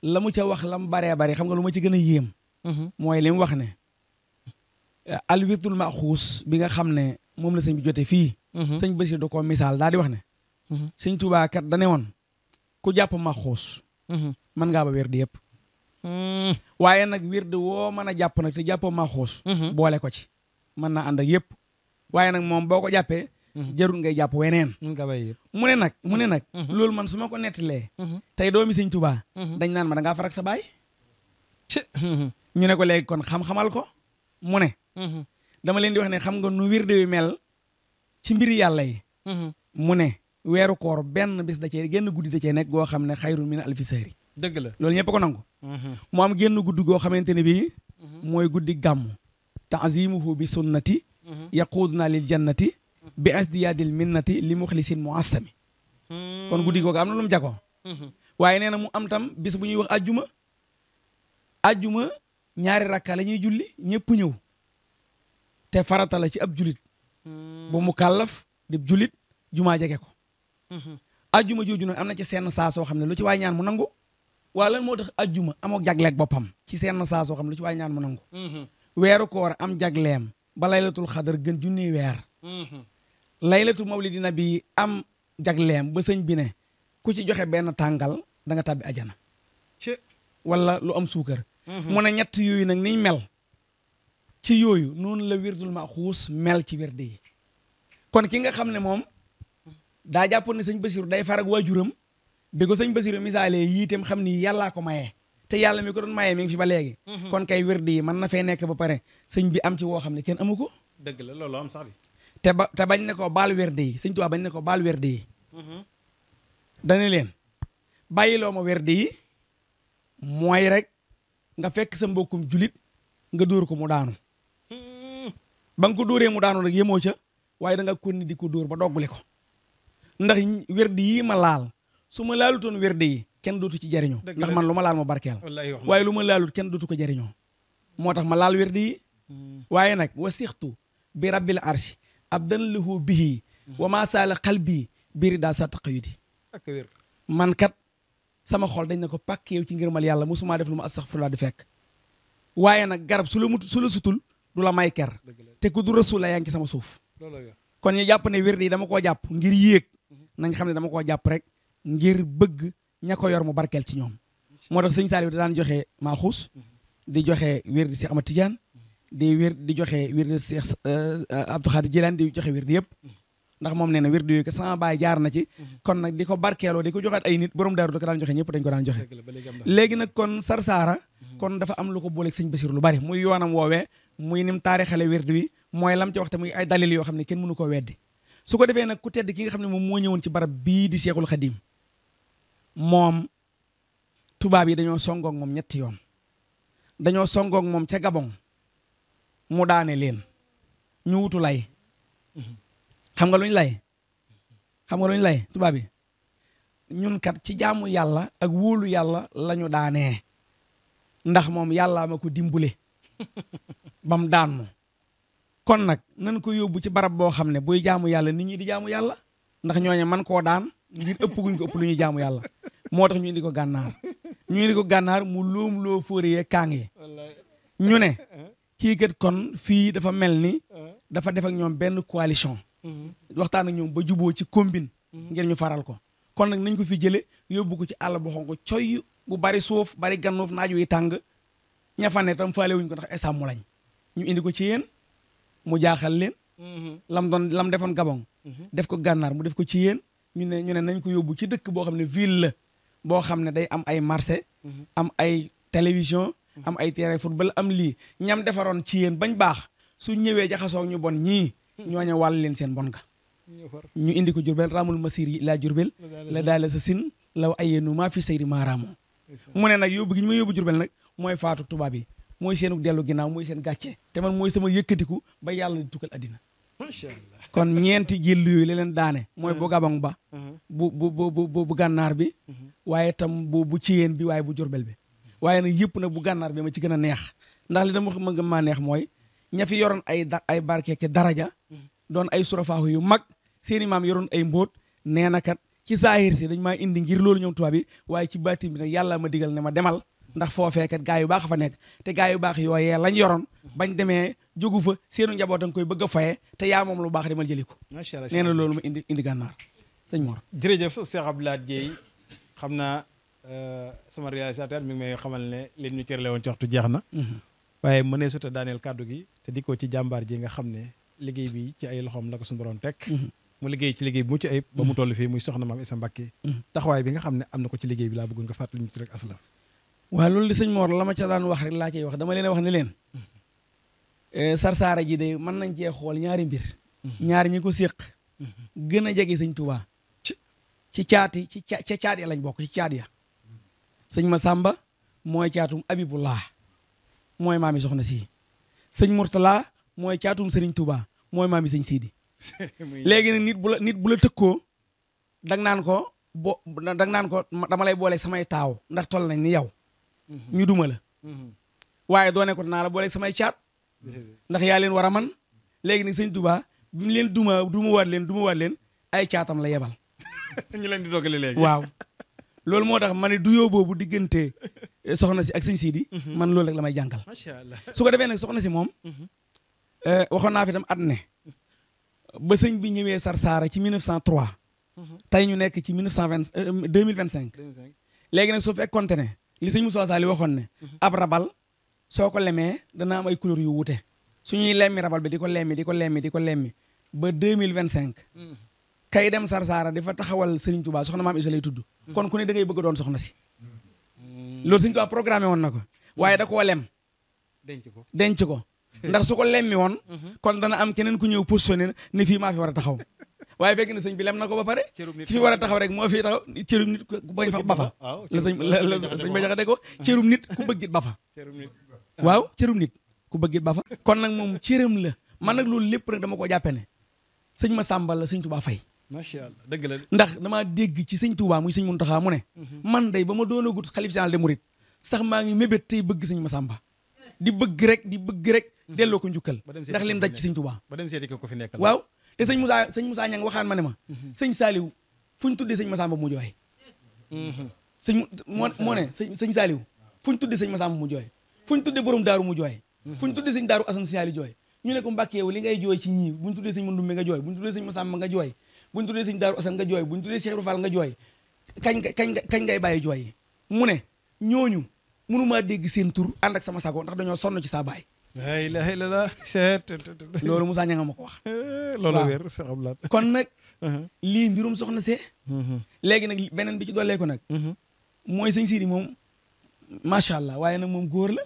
la mu ca wax la mu baree bari xam nga lu ma ci gën a yéem mooy li mu wax ne al wirdul maxuus bi nga xam ne moom la sëñ bi jote fii sëñ Bachiru da koo misaal daal di wax ne sëñ Tuubaa kat da ne woon ku jàpp maxuus mën ngaa ba wérdi yëpp waaye nag wérdi woo mën a jàpp nag te jàppoo maxuus boole ko ci mën naa ànd ak yëpp waaye nag moom boo ko jàppee jarul ngay jàpp weneen mu ne nag loolu man su ma ko nettalee tey doomi sëñ Tuubaa dañ naan ma da ngaa farak sa baay ñu ne ko léegi kon xam-xamal ko mu ne dama leen di wax ne xam nga nu wirde wi mel ci mbiri yàlla yi mu ne weeru koor benn bis da cee génn guddi da cee nekk goo xam ne xayrun min alfi sahri dëgg la loolu ñëpp ko nangu mu am génn guddi goo xamante ne bii mooy guddi gàmmu ta'zimuhu bi sunnati yaquuduna lil jannati bi asdiyaadil minnati li muxlisin muassami kon guddi googu am na lu mu jagoo waaye nee na mu am tam bis bu ñuy wax ajjuma ñaari rakka la ñuy julli ñëpp ñëw te farata la ci ab julit bu mu kàllaf di julit jumaa jege ko ajjuma jooju nag am na ci seen saa soo xam ne lu ci waay ñaan mu nangu waaye lan moo tax ajjuma amoo jagleeg boppam ci seen saa soo xam ne lu ci waay ñaan mu nangu weeru koor am jagleem ba laylatul xadar gën junniy weer laylatu mawlidi nabi am jagleem ba sëñ bi ne ku ci joxe benn tàngal da nga tàbbi ajana wala lu am suukar mu ne ñett yooyu nag niñ mel ci yooyu noonu la wirdul maxuus mel ci wirde yi kon ki nga xam ne moom daa jàppoon ne sëñ Basiru day farag waajuram bi ko sëñ Basiru misaalee yii itam xam ni yàllaa ko mayee te yàlla mi ko doon mayee mi ngi fi ba léegi kon kay wirde yi mën na fee nekk ba pare sëñ bi am ci woo xam ne kenn amu ko dëgg la loolu am sax bi te bañ ne ko baal wirde yi sëñ Tuubaa bañ ne ko baal wirde yi dana leen bàyyiloo ma wirde yi mooy rek nga fekk sa mbokkum julit nga dóor ko mu daanu ba nga ko dóoree mu daanu rek yemoo ca waaye da nga konni di ko dóor ba doggule ko ndax wirde yii ma laal su ma laalutoon wirde yi kenn dootu ci jariñoo ndax man lu ma laal ma barkeel waaye lu ma laalut kenn dootu ko jariñoo moo tax ma laal wirde yi waaye nag wa sixtu bi rabbil arshi abdan lahu bihi wa ma saala qalbi biri daa sa taqayudi man kat sama xol dañ ne ko pàkk yow ci ngërëmal yàlla mosumaa def lu ma astaxfirullah di fekk waaye nag garab su la sutul du la may ker te ku du rasul la yaa ngi ci sama suuf kon ñu jàpp ne wirde yi dama koo jàpp ngir yéeg nañ xam ne dama koo jàpp rek ngir bëgg ña ko yor mu barkeel ci ñoom moo tax sëñ Saliou da daan joxe maaxuus di joxe wirde Cheikh Ahmad Tidiane di joxe wirde Cheikh Abdou Khadir Jilani di joxe wirde yëpp ndax moom nee na wirde yooyu que sama baay jaar na ci kon nag di ko barkeeloo di ko joxaat ay nit borom daaru da ko daan joxe ñëpp dañ ko daan joxe léegi nag kon Sarsara kon dafa am lu ko booleeg sëñ Basiru lu bari muy yoonam woowee muy nim taarixale wirde wi mooy lam ci waxte muy ay dalil yoo xam ne kenn mënu koo weddi su ko defee nag ku tedd ki nga xam ne moom moo ñëwoon ci barab bii di Seexul Xadim moom tubaab yi dañoo songoog moom ñetti yoon dañoo songoog moom ca Gabon mu daane leen ñu wutu lay xam nga luñ lay tubaab yi ñun kat ci jaamu yàlla ak wóolu yàlla la ñu daanee ndax moom yàllaa ma ko dimbule bam daan mu kon nag nan ko yóbbu ci barab boo xam ne buy jaamu yàlla nit ñi di jaamu yàlla ndax ñooñe man koo daan ngir ëpp guñ ko ëpp lu ñuy jaamu yàlla moo tax ñu indi ko gànnaar mu loom loo fóoriyee kaang yi ñu ne kii kat kon fii dafa mel ni dafa def ak ñoom benn coalition waxtaan ak ñoom ba juboo ci combine ngir ñu faral ko kon nag nañ ko fi jële yóbbu ko ci àll bu xonk coy bu bari suuf bari gannuuf naaj wi tàng ña fa ne tam faale wuñ ko ndax ay sàmm lañ ñu indi ko ci yéen mu jaaxal leen lam defoon Gabon def ko gànnaar mu def ko ci yéen ñu ne nañ ko yóbbu ci dëkk boo xam ne ville la boo xam ne day am ay marché am ay télévision am ay terrain football am lii ñam defaroon ci yéen bañ baax su ñëwee jaxasoo ñu bon ñii ñooñu wàll leen seen bon ga ñu indi ko Jurbel ramul masir yi laa Jurbel la daal sa sin law ayéenu maa fi sayri maaraamoo mu ne nag yóbbu gi ñu ma yóbbu Jurbel nag mooy faatu tubaab yi mooy seenu dellu ginnaaw mooy seen gàcce te man mooy sama yëkkatiku ba yàlla di tukkal addina macha allah kon ñeenti jël yooyu la leen daane mooy bu Gabon ba bu gànnaar bi waaye tam bu ciyeen bi waaye bu Jurbel bi waaye nag yëpp nag bu gànnaar bi ma ci gën a neex ndax li dama ma gën maa neex mooy ña fi yoroon ay barkeeke daraja doon ay surafaahu yu mag seeni maam yoroon ay mbóot nee na kat ci saahir si dañ maa indi ngir loolu ñoom tubaab bi waaye ci baatim bi nag yàlla ma digal ne ma demal ndax foofee kat gaa yu baax fa nekk te gaa yu baax yooyee lañ yoroon bañ demee jógu fa seenu njaboot da nga koy bëgg a faye te yaa moom lu baax demal jëli ko macha allah nee na loolu ma indi gànnaar sëñ Mor jërëjëf Cheikh Abdou Lahad Dieye xam naa sama réalisateur mi ngi may xamal ne leen ñu cërale woon ci waxtu jeex na waaye mënee suta daaneel kàddu gi te di ko ci jàmbaar ji nga xam ne liggéey bi ci ay loxoom la ko suñu borom teg mu liggéey ci liggéey bi mucc ayib ba mu toll fii muy soxna maam Issa Mbacké taxawaay bi nga xam ne am na ko ci liggéey bi laa bëggoon nga fàttali ñu ci rek aslaf waaw loolu di sëñ Mor la ma ca daan wax rek laa cay wax dama leen wax ne leen Sarsara ji de mën nañ cee xool ñaari mbir ñaari ñi ko séq gën a jege sëñ Touba ci caati ca caat ya lañ bokk ci caat ya sëñ Masamba mooy caatum Abibullah mooy maami soxna si sëñ Mourtala mooy caatum sëriñ Touba mooy maami sëñ Sidi léegi nag nit bu la tëkkoo dang naan ko dama lay booleeg samay taaw ndax toll nañ ni yow ñu duma la waaye doone ko naa la booleeg samay caat ndax yaa leen war a man léegi nag sëñ Touba bi mu leen dumawaat leen ay caatam la yebal ñu leen di dogale léegi waaw loolu moo tax ma ne duyoo boobu diggante soxna si ak sëñ Sidi man loolu rek la may jàngal macha allah su ko defee nag soxna si moom waxoon naa fi tam at ne ba sëñ bi ñëwee Sarsara ci 1903 tey ñu nekk ci 2025 léegi nag su fekkoonte ne li sëñ Moussa Sall waxoon ne ab rabal soo ko lemee dana am ay couleur yu wute suñuy lemmi rabal bi di ko lemmi ba 2025 kay dem Sarsara di fa taxawal Serigne Touba soxna maam Isa lay tudd kon ku ne da ngay bëgg doon soxna si loolu Serigne Touba programmé woon na ko waaye da koo lem denc ko ndax su ko lemmi woon kon dana am keneen ku ñëw positionné ni fii maa fi war a taxaw waaye fekk na sëñ bi lem na ko ba pare fi war a taxaw rek moo fi taxaw cërum nit ku bañ fa ba fa la sëñ ba jaxate ko cërum nit ku bëggit ba fa waaw cërum nit ku bëggit ba fa kon nag moom cëram la man nag loolu lépp nag dama ko jàppe ne sëñ Massamba la sëñ Touba fay macha allah dëgg la ndax damaa dégg ci sëñ Touba muy sëñ Mountakha mu ne man day ba ma doonagut xalif général des mourides sax maa ngi mébét tey bëgg sëñ Massamba di bëgg rek delloo ko njukkal ndax lim daj ci sëñ Touba ba dem seeti ko fi nekkal waaw te sëñ Moussa Niang waxaan ma ne ma sëñ Saliou fu ñu tuddee sëñ Massamba mu jooy moo ne sëñ Saliou fu ñu tuddee sëñ Massamba mu jooy fu ñu tuddee borom daaru mu jooy fu ñu tuddee sëñ daaru Assane Siali jooy ñu ne ko Mbàkke yow li ngay jooy ci ñii bu ñu tuddee sëñ Mandumbe nga jooy bu ñu tuddee sëñ Massamba nga jooy bu ñu tuddee sëñ daaru Assane nga jooy bu ñu tuddee Cheikh Ibra Fall nga jooy kañ ngay bàyyi jooy yi mu ne ñooñu mënumaa dégg seen tur ànd ak sama sago ndax dañoo sonn ci saa baay la ilaha illallah loolu Moussa Niang ma ko wax loolu wér Cheikh Abdoulaye kon nag lii mbirum soxna see léegi nag beneen bi ci dollee ko nag mooy sëñ Sidi moom macha allah waaye nag moom góor la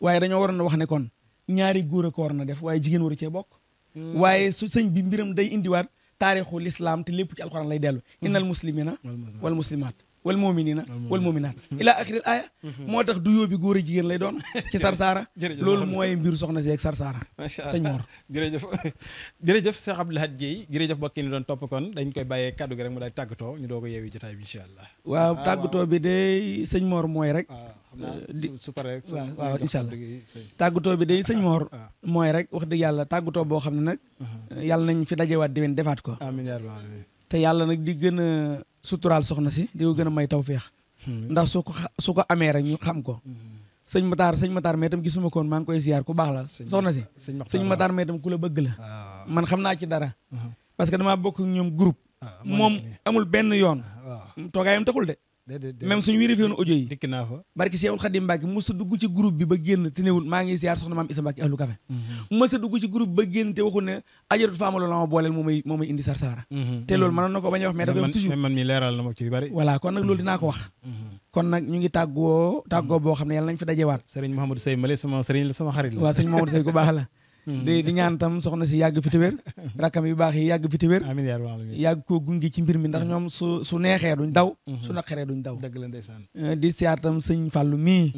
waaye dañoo waroon a wax ne kon ñaari góor a ko war na def waaye jigéen waru cee bokk waaye su sëñ bi mbiram day indiwaat taarixu l'islam te lépp ci alxuraan lay dellu innal muslimina wal muslimat wal muminina wal muminat ila axiril aya moo tax du yóbbi góor a jigéen lay doon ci Sarsara loolu mooy mbiru soxna si ak Sarsara sëñ Mor jërëjëf Cheikh Abdou Lahad Dieye jërëjëf mbokk yi ni doon topp kon dañ koy bàyyee kàddu gi rek mu daal tàggatoo ñu doo ko yeewi jotaay bi incha allah waaw tàggatoo bi day sëñ Mor mooy rek su paree waaw incha allah tàggatoo bi day sëñ Mor mooy rek wax dëgg yàlla tàggatoo boo xam ne nag yàlla nañ fi dajewaat déwén defaat ko amiin yaa rabbal te yàlla nag di gën a suturaal soxna si di ko gën a may tawféex ndax su ko amee rek ñu xam ko sëñ Matar mais itam gisuma koon maa ngi koy ziar ku baax la soxna si sëñ Matar mais itam ku la bëgg la man xam naa ci dara parce que damaa bokk ñoom groupe moom amul benn yoon toogaayam taxul de même suñu vérifié woon audio yi dikk naa fa barki Seexul Xadim Mbàkke mos a dugg ci groupe bi ba génn te newul maa ngi ziar soxna maam Isa Mbàkke ahlu café mos a dugg ci groupe bi ba génn te waxul ne ajaratu faama loolu la ma booleel moo may indi Sarsara te loolu mënoon na ko bañ a wax mais dafa wax toujours man mi leeral na ma ci bari voilà kon nag loolu dinaa ko wax kon nag ñu ngi tàggoo boo xam ne yàlla nañ fi dajewaat sëriñ Mouhamadou Sey Male sama sëriñ la sama xarit la waaw sëriñ Mouhamadou Sey ku baax la di ñaan tam soxna si yàgg fi te wér rakkam yu baax yi yàgg fi te wér amiin yaa rabbal yàgg koo gunge ci mbir mi ndax ñoom su neexee duñ daw su naqaree duñ daw dëgg la ndeysaan di siyaar tam sëñ Fallou mii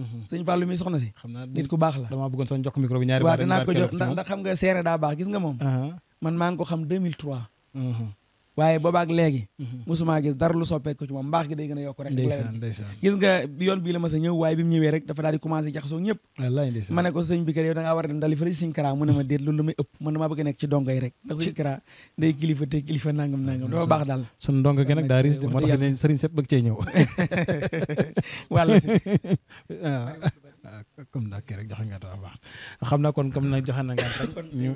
soxna si xam naa nit ku baax la damaa bëggoon sax jox micro bi ñaari waaw dinaa ko jox ndax xam nga seere daa baax gis nga moom man maa ngi ko xam 2003 waaye boobaak léegi mosuma gis dara lu soppeeku ci moom mbaax gi day gën a yokk rek ndeysaan gis nga yoon bii la ma sa ñëw waaye bi mu ñëwee rek dafa daal di commencé jaxasoo ñëpp wallaay ndeysaan ma ne ko sëñ bi kat yow da ngaa war a dem dali fële ci Sëñ Kara mu ne ma déet loolu la may ëpp man damaa bëgg a nekk ci dongo yi rek ndax Sëñ Kara day kilifa te kilifa nangam dafa baax daal suñu dongo gi nag daa risque moo tax ne sëriñ sëpp bëgg cee ñëw wàlla si comme daa kii rek joxe nga taw baax xam naa kon comme nag joxe na nga rek ñu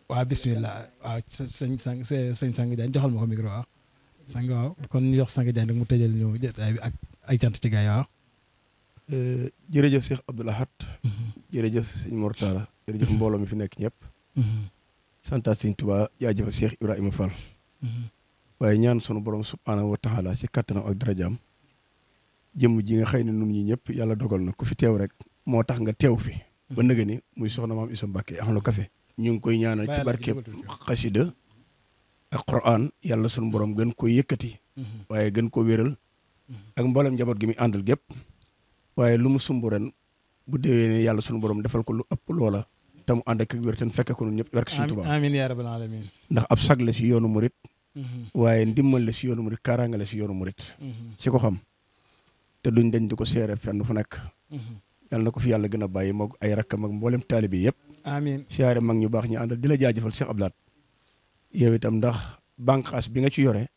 waaw bismillah waaw sëñ sang Diagne joxal ma ko micro waaw sang waaw kon ñu jox sang Diagne rek mu tëjal ñu jotaay bi ak ay cant ci gaay waaw jërëjëf Cheikh Abdou Lahad jërëjëf sëñ Mortala jërëjëf mbooloo mi fi nekk ñëpp santaat sëñ Tuubaa jaajëfal Cheikh Ibrahima Fall waaye ñaan sunu borom subhaanahu wa taala ci kattanam ak darajaam jëmm ji nga xëy na nun ñi ñëpp yàlla dogal na ku fi teew rek moo tax nga teew fi ba nëga ni muy soxna maam Isa Mbàkke ahlu café ñu ngi koy ñaanal ci barkeeb xasida ak Qur'an yàlla sunu borom gën ko yëkkati waaye gën ko wéral ak mboolem njaboot gi muy àndal gépp waaye lu mu sumb ren bu déwee ne yàlla sunu borom defal ko lu ëpp loola te mu ànd ak wér te fekke ko ñun ñëpp barke Sëriñ Tuubaa amiin yaa rabbal aalamiin ndax ab sag la si yoonu murit waaye ndimmal la si yoonu murit kaaraanga la si yoonu murit ci ko xam te duñ dañ di ko seere fenn fu nekk yàlla na ko fi yàlla gën a bàyyi moog ay rakkam ak mboolem taalibe yëpp amiin siyaare mag ñu baax ñu àndal di la jaajëfal Cheikh Abdou Lahad yow itam ndax bànqaas bi nga ci yore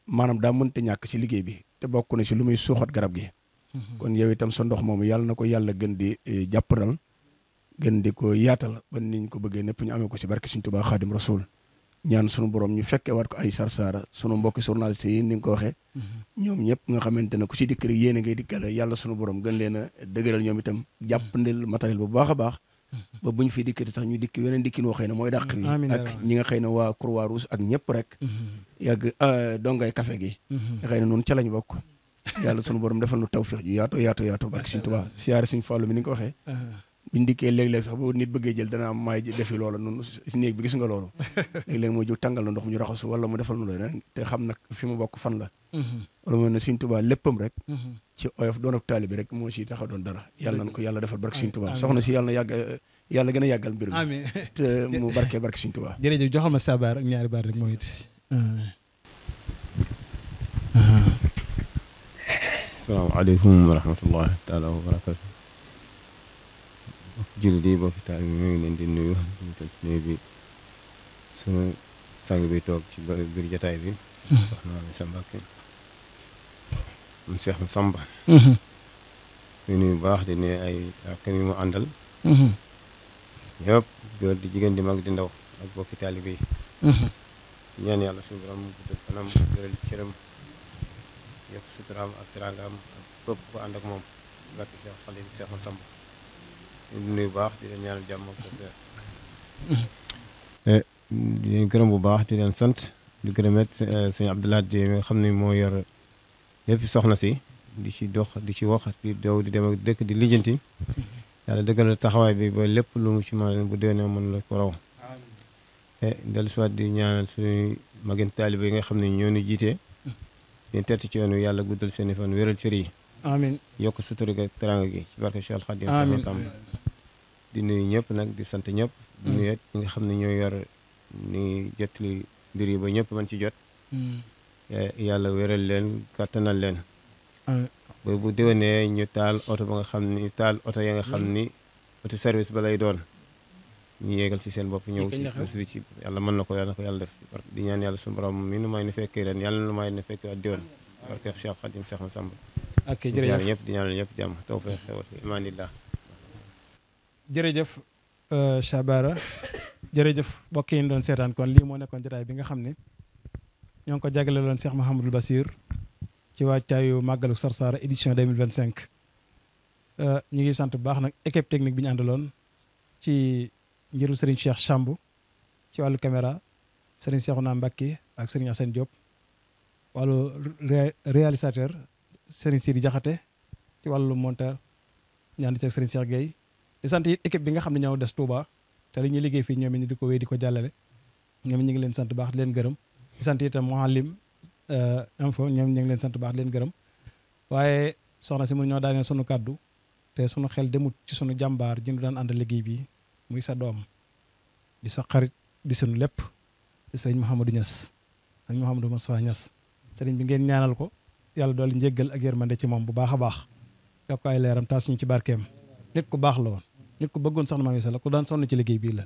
maanaam daa mënta ñàkk ci liggéey bi te bokk na ci lu muy suuxat garab gi kon yow itam sa ndox moomu yàlla na ko yàlla gën di jàppandal gën di ko yaatal ba niñ ko bëggee népp ñu amee ko ci barke Sëriñ Tuubaa Xaadim Rasuul ñaan sunu borom ñu fekke waat ko ay Sarsara sunu mbokki journaliste yi ni nga ko waxee ñoom ñëpp nga xamante ne ku ci dikk rek yéen a ngay dikkale yàlla sunu borom gën leen a dëgëral ñoom itam jàppandil matériel bu baax a baax ba buñ fi dikkati tax ñu dikk weneen dikkin woo xëy na mooy dàq bi ak ñi nga xëy na waa Croix-Rouge ak ñëpp rek yàgg dongay café gi xëy na noonu ca lañ bokk yàlla sunu borom defal nu tawfiix ju yaatu barke Sëriñ Tuubaa siyaare suñu Fallu mi ni nga ko waxee buñ dikkee léeg-léeg sax bu nit bëggee jël dana am maay defi loola noonu si néeg bi gis nga loolu léeg-léeg moo jóg tàngal na ndox mu ñu raxasu wala mu defal nu looy nen te xam nag fi mu bokk fan la wala mu ne Sëriñ Tuubaa léppam rek ci oyof doon ak taalibe rek moo si taxa doon dara yàlla nañ ko yàlla defal barke Sëriñ Tuubaa soxna si yàlla na yàlla gën a yàggal mbir mi amiin te mu barke Sëriñ Tuubaa jërëjëf joxal ma sabar ak ñaari baat rek moo it asalaamaaleykum wa rahmatullahi taala wa barakatu bokk jullit yi bokki taal bi ñu ngi leen di nuyu ñu tal si nuyu bi sunu sang bi toog ci biir jotaay bi soxna Amy Sambake mu Cheikh Samba ñu nuyu baax di nuyu ay rakam yi mu àndal ñëpp góor di jigéen di mag di ndaw ak bokki taalibe yi ñaan yàlla suñu borom guddal fanam wéral cëram yokk suturaam ak teraangaam ak képp ko ànd ak moom barke Cheikh Xalim Cheikh Samba di nuyu baax di leen ñaanal jàmm di leen gërëm bu baax di leen sant di gërëmet sëñ Abdoulaye Dieye mi nga xam ne moo yor lépp soxna si di ci dox di ci wax di daw di dem ak dëkk di lijjanti yàlla dëggal taxawaay bi ba lépp lu mu ci mën bu déwénee mën la ko raw dellu soit di ñaanal suñuy magin taalibe yi nga xam ne ñoo ñu jiitee leen tett ci yoon wi yàlla guddal seen i fan wéral cër yi amiin yokk sutura gi teraanga gi ci barke Cheikh Khadim Cheikh Samba di nuyu ñëpp nag di sant ñëpp di nuyu ñi nga xam ne ñoo yor ni jotli mbir yi ba ñëpp mën ci jot yàlla wéral leen kàttanal leen ba bu déwénee ñu taal oto ba nga xam ni taal oto ya nga xam ni oto service ba lay doon ñu yéegal ci seen bopp ñëw ci bés bi ci yàlla mën na ko yàlla def di ñaan yàlla suñu borom mi nu may nu fekkee ren yàlla nu may nu fekkee ak déwén barke Cheikh Khadim Cheikh Samba ok jërëjëf ñëpp di ñaanal ñëpp jàmm tawfeex xewal imanillah jërëjëf Chabara jërëjëf mbokk yi ñu doon seetaan kon lii moo nekkoon jotaay bi nga xam ne ñoo ngi ko jagleeloon Cheikh Mouhamadul Bassir ci wàccaayu màggalu Sarsara édition 2025 ñu ngi sant bu baax nag équipe technique bi ñu àndaloon ci njiru Serigne Cheikh Chamb ci wàllu caméra Serigne Cheikhouna Mbacké ak Serigne Assane Diop wàllu réalisateur Serigne Sidi Diakhaté ci wàllu monteur ñaan ci ak Serigne Cheikh Gueye di sant it équipe bi nga xam ne ñoo des Touba te li ñuy liggéey fii ñoom it di ko wéy di ko jàllale ñoom ñu ngi leen sant baax di leen gërëm di sant itam Mouhalim info ñoom ñu ngi leen sant baax di leen gërëm waaye soxna si mun ñoo daaneel sunu kàddu te sunu xel demut ci sunu jàmbaar ji ñu daan ànd liggéey bi muy sa doom di sa xarit di sunu lépp di sëriñ Mouhamadou Niass ak Mouhamadou Moussa Niass sëriñ bi ngeen ñaanal ko yàlla doole njéggal ak yërmande ci moom bu baax a baax yokk ay leeram taas ñu ci barkeem nit ku baax la woon nit ku bëggoon soxna Mame Issa la ku daan sonn ci liggéey bii la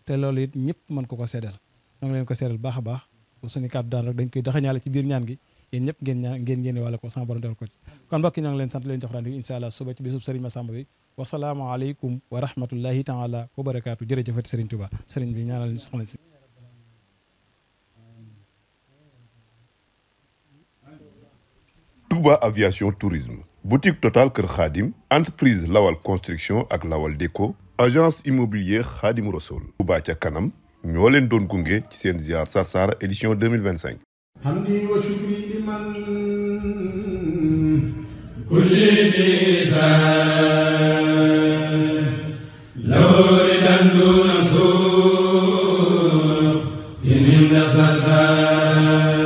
te loolu it ñëpp mën ko seedal ñoo ngi leen ko seedal baax a baax bu suñu kàddu daan rek dañ koy daxañaale ci biir ñaan gi yéen ñëpp ngeen yéene wala ko sama borom defal ko ci kon mbokk yi ñoo ngi leen sant leen jox rendez-vous incha allah suba ci bisub Serigne Massamba bi wasalaamu aleykum wa rahmatullahi taala wa barakaatu jërëjëfati Serigne Touba Serigne bi ñaanal ñu soxna si Touba Aviation Tourisme boutique Total Kër Khadim entreprise Lawal Construction ak Lawal Déco agence immobilier Khadim Rassoul Touba ca kanam ñoo leen doon gunge ci seen ziar Sarsara édition 2025 hamdi wa shukri liman kulli bizar lawri dandu nasur tinin da Sarsara